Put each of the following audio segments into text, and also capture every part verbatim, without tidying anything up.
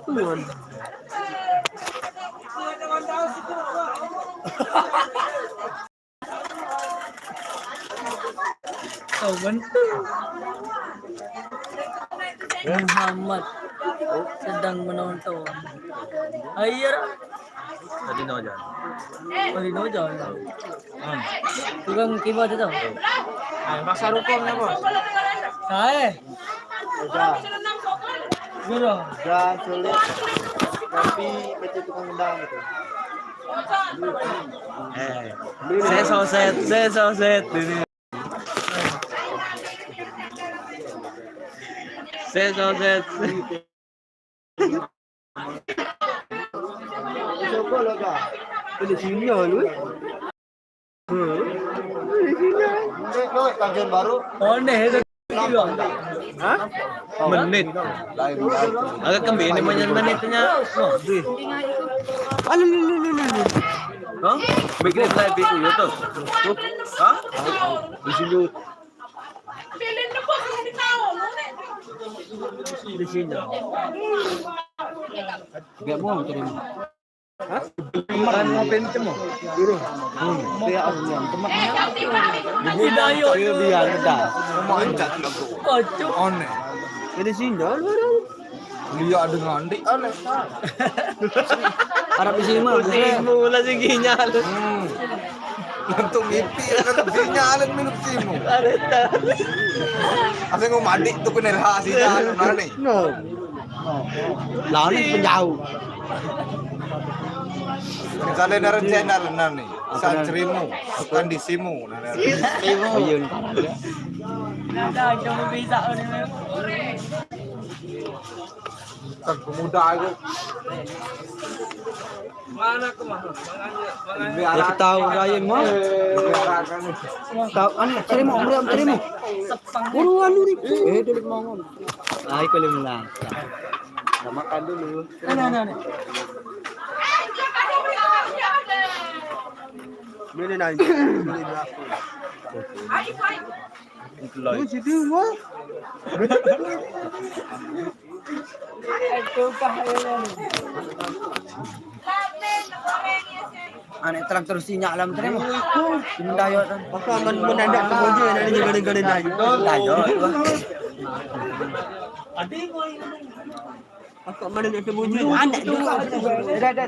Tuhan. Tahu kan? Muhammad sedang menonton. Air. Tadi no jalan. Tadi no jalan. Hmm. Tukang kibat itu. Ah, paksa rukun apa? Saya. Udah. Guru. Udah sulit. Tapi macam tukang gendang gitu. Eh, saya soset, saya soset ini. Saya soset. Ini sini lu. Ini sini. Ini, ini, Tanjung Baru. Oh, nih, itu. Hah? Menit. Lain, lain. Agak kembali ini menit, menitnya. Wah, di. Alu, lu, lu, lu, lu, lu. Hah? Bikin live di YouTube. Hah? Di sini. Di sini. Gak mau terima. Hah? Kemarin mau pintu mau? Dulu. Hmm. Dia aku yang teman. Jadi dia, dia, dia. Mau injak aku. Kocok. One. Jadi sini, orang. Dia ada ngandik. Arab di sini mah. Pusing mula sih ginyal. Hmm. Untuk mimpi, kan sinyal minum simu. Ada tahu. Asal mau mandi tuh kena lah sinyal, mana nih? No. Lawan penjauh. Misalnya dari channel, nah nih, Sancerimu, bukan di simu, nah, nah. Oh, iya, ntar aja. Ada, cuma bisa, udah. Kan pemuda aku. Mana ke mana? Mana? Ya, kita tahu, Ryan, mah. Tahu, anu, terima, Om Rian, terima. Buruan, Duri. Eh, Duri, mau ngomong. Ayo, kalian mulai. Kita makan dulu. Nah, nah, nah, nah. Ini, nah, ini. Ini, nah. Itu lah. Itu situ, wah. Anak traktor sinyal alam terima. Mendayo kan. Apa aman mendadak ke baju yang ada gede-gede dah. Dayo. Apa mana nak ke baju? Anak juga. Dah, dah.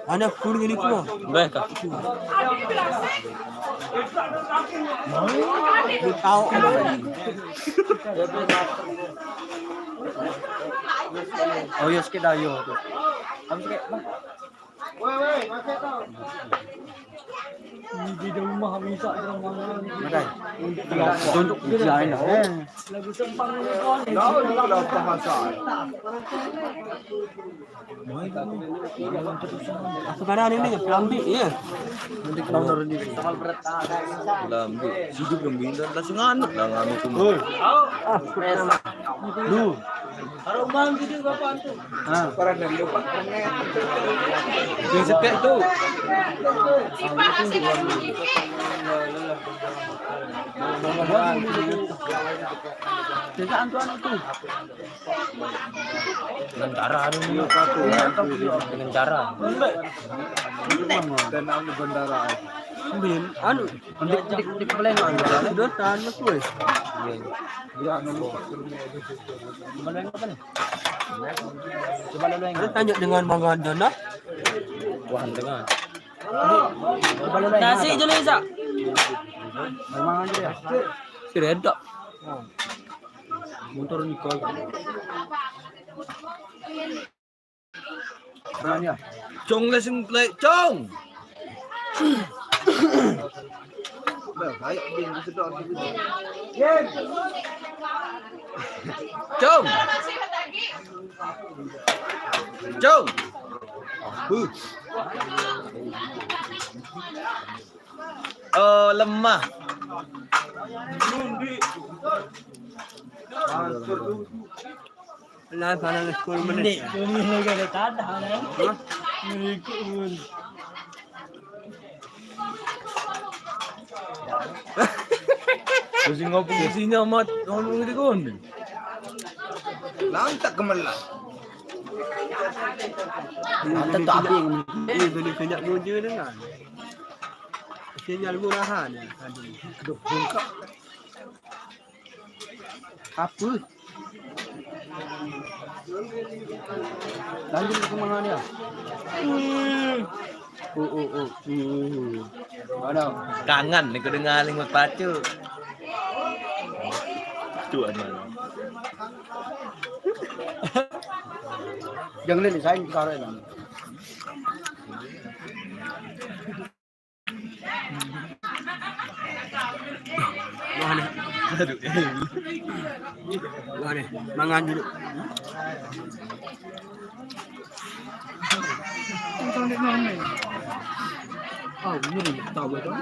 Anak pun gini semua. Baik, Kak. Tahu. Oh, iya, sikit dah, iya tu. Habis sikit, bah. Ini di rumah bisa orang mana. Makai. Tunjuk ujian dah. Lagu sempang ni kau ni. Tahu juga dah apa masalah. Aku kadang ini pelambi, ya. Nanti kena benar ni. Pelambi. Situ belum bintang, langsung anu, dah anu tu. Lu. Kalau bang gitu bapak tu. Ha. Yang sepek tu. Cakap antu anu tu. Dengan cara anu ni. Dengan cara. Dan anu bendara. Bin, anu, dik, dik, dik, paling anu. Sudah tahan aku, eh. Iya, anu. Paling apa ni? Coba lalu yang. Tanya dengan Bang Andan, dah. Wah, dengan. Nasi je ni, Sak. Memang aja ya. Si Reda. Motor Nicole. Mana ya? Cong lah sing play, Cong. Bah, baik, dia sedot gitu. Cong. Cong. Huh. Oh, lemah. Nah, sana sekolah menit. Ini lagi ada tadah, kan? Hah? Ini pun. Pusing ngopi di sini amat, ngomong gitu, kan? Lantak kemelah. Mantap tak abis. Ini beli kena muda dengan. Sinyal murahan ya. Aduh. Apa? Lanjut ke mana dia? Hmm. Oh, oh, oh. Hmm. Mana? Kangen ni aku dengar lingkut pacu. Tu mana? Jangan lihat saya sekarang. Wah ni. Aduh. Wah ni. Mangan dulu. Oh, ini tahu betul.